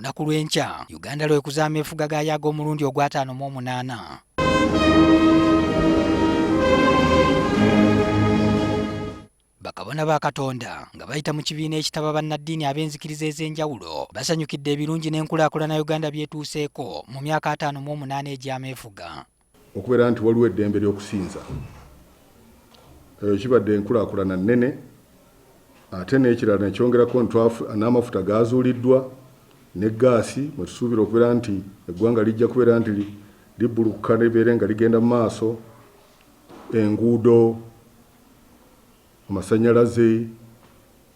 Olunaku lw'enkya Uganda lwekuza ameefuga gaayo ag'omulundi ogw'ataano mu omunaana. Bakabona ba Katonda nga bayita mu kibiina ekitaba bannaddiini ab'enzikiriza ez'enjawulo basanyukidde ebirungi n'enkulaakulana Uganda by'etuuseeko mu myaka 58 egy'ameefuga. Okubeera nti waliwo eddembe ly'okusinza eyo kibadde enkulaakulana nnene ate n'ekirala nekyongerako nti n'amafuta gaazuuliddwa ne ggaasi mwe tusuubira okubeera nti eggwanga lijja kubeera nti libbulukuka libeere nga ligenda mu maaso, enguudo, amasannyalaze,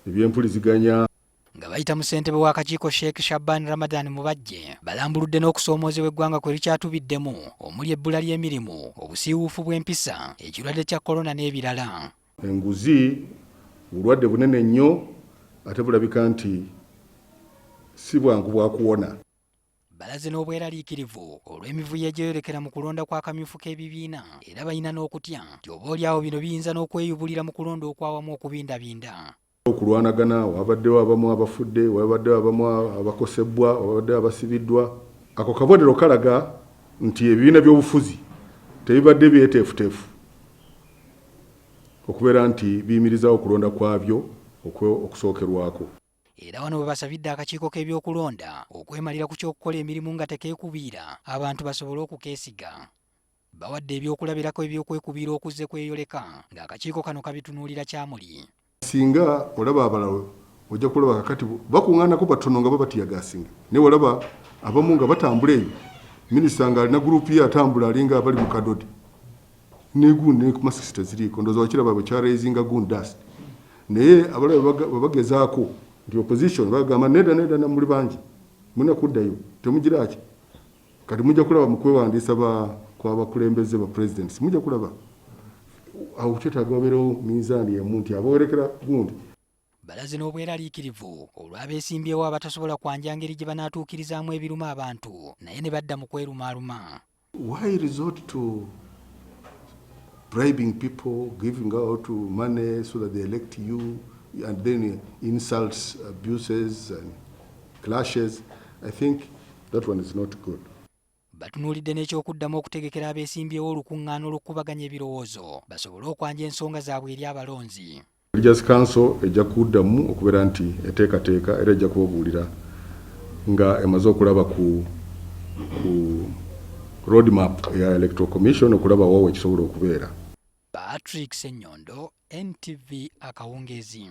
ebyempuliziganya. Nga bayita mu ssentebe w'akakiiko Sheikh Shaban Ramadan Mubajje balambuludde n'okusoomoozebwa eggwanga kwe likyatubiddemu omuli ebbula ly'emirimu, obusiiwuufu bw'empisa, ekirwadde kya Corona n'ebirala. Enguzi bulwadde bunene nnyo ate bulabika nti si bwangu bwa kuwona. Balaze n'obweraliikirivu olw'emivuyo egyeyolekera mu kulonda kw'akamyufu k'ebibiina era balina n'okutya nti oboolyawo bino biyinza n'okweyubulira mu kulonda okwawamu okubindabinda. Okulwanagana, wabaddewo abamu abafudde, wabaddewo abamu abakosebbwa, wabaddewo abasibiddwa. Ako kabonero kalaga nti ebibiina by'obufuzi tebibadde byeteefuteefu okubeera nti biyimirizaawo okulonda kwabyo okusookerwako. Era wano we basabidde akakiiko k'ebyokulonda okwemalira ku ky'okukola emirimu nga tekeekubiira abantu basobole okukeesiga. Bawadde ebyokulabirako eby'okwekubiira okuzze kweyoleka ng'akakiiko kano kabitunuulira kyamuli. Singa olaba abalala ojja kulaba kakati bakuŋŋaanako batono nga babatiyagasinga, naye walaba abamu nga batambula eyo, minisita ng'alina gurupu ye atambula alinga abali mu kadodi negundi ne masks teziriiko, ndowooza wakiraba bwe kyaraisinga gundi dust, naye abalala bwe bagezaako nti opposition bagamba nedda nedda, muli bangi mulina kuddayo temugira ki. Kati mujja kulaba mu kwewandiisa kw'abakulembeze ba presidents, mujja kulaba awo kyetaaga wabeerewo minzaani emu nti abawerekera gundi. Balaze n'obweraliikirivu olw'abeesimbyewo abatasobola kwanja ngeri gye banaatuukirizaamu ebiruma abantu naye ne badda mu kwerumaaluma. Why resort to bribing people, giving out money so that they elect you, and then insults, abuses and clashes? I think that one is not good. Batunuulidde n'ekyokuddamu okutegekera abeesimbyewo olukuŋŋaana olw'okukubaganya ebirowoozo basobole okwanja ensonga zaabwe eri abalonzi. Religious Council ejja kuddamu okubeera nti eteekateeka era ejja kubabuulira nga emaze okulaba ku roadmap eya Electoral Commission okulaba wawo ekisobola okubeera. Patrick Ssenyondo, NTV, akawungeezi.